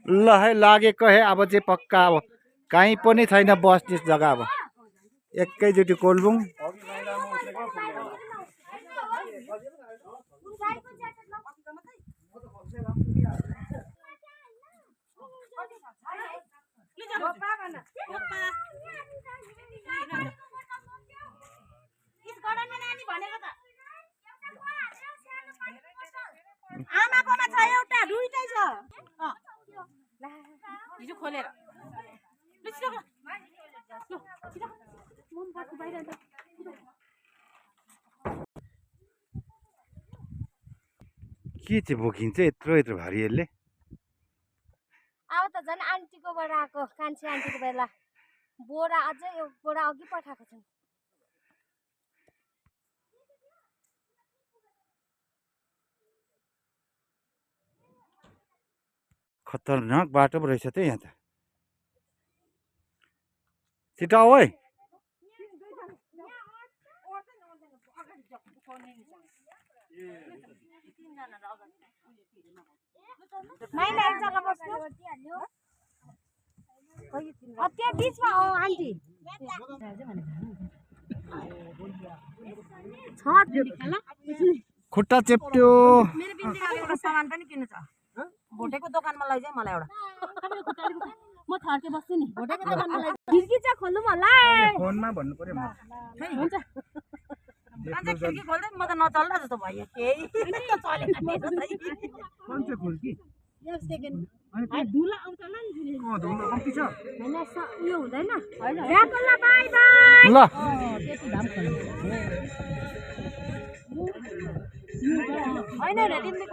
ल है लागेको है अब चाहिँ पक्का अब कहीँ पनि छैन बस्ने जग्गा अब एकैचोटि कोल्बुङ आमाकोमा छ एउटा दुईटै छ हिजो खोलेर के चाहिँ बोकिन्छ यत्रो भारी यसले अब त झन् आन्टीकोबाट आएको कान्छी आन्टीको बेला बोरा अझै बोरा अघि पठाएको छन् खतरनाक बाटो पो रहेछ त यहाँ त छिटो आऊ है त्यहाँ बिचमा आन्टी खुट्टा चेप्ट्यो मेरो बिन्दीको एउटा सामान पनि किन्नु छ भोटेको दोकानमा लैजाऊ मलाई एउटा म थर्के बस्छु नि भोटेको दोकानमा लैजाऊ खिड्की चाहिँ खोल्नु होला फोनमा भन्नु पर्यो म हुन्छ कान्छा खिड्की खोल्दै म त नचल्ला जस्तो भयो केही चलेको कुन चाहिँ खुल्की एक सेकेन्ड धुला आउँछ ल नि धुलो कम्ती छ हैन उयो हुँदैन राकोला बाइ बाइ ल त्यति दाम खोल्नु हैन तिमीले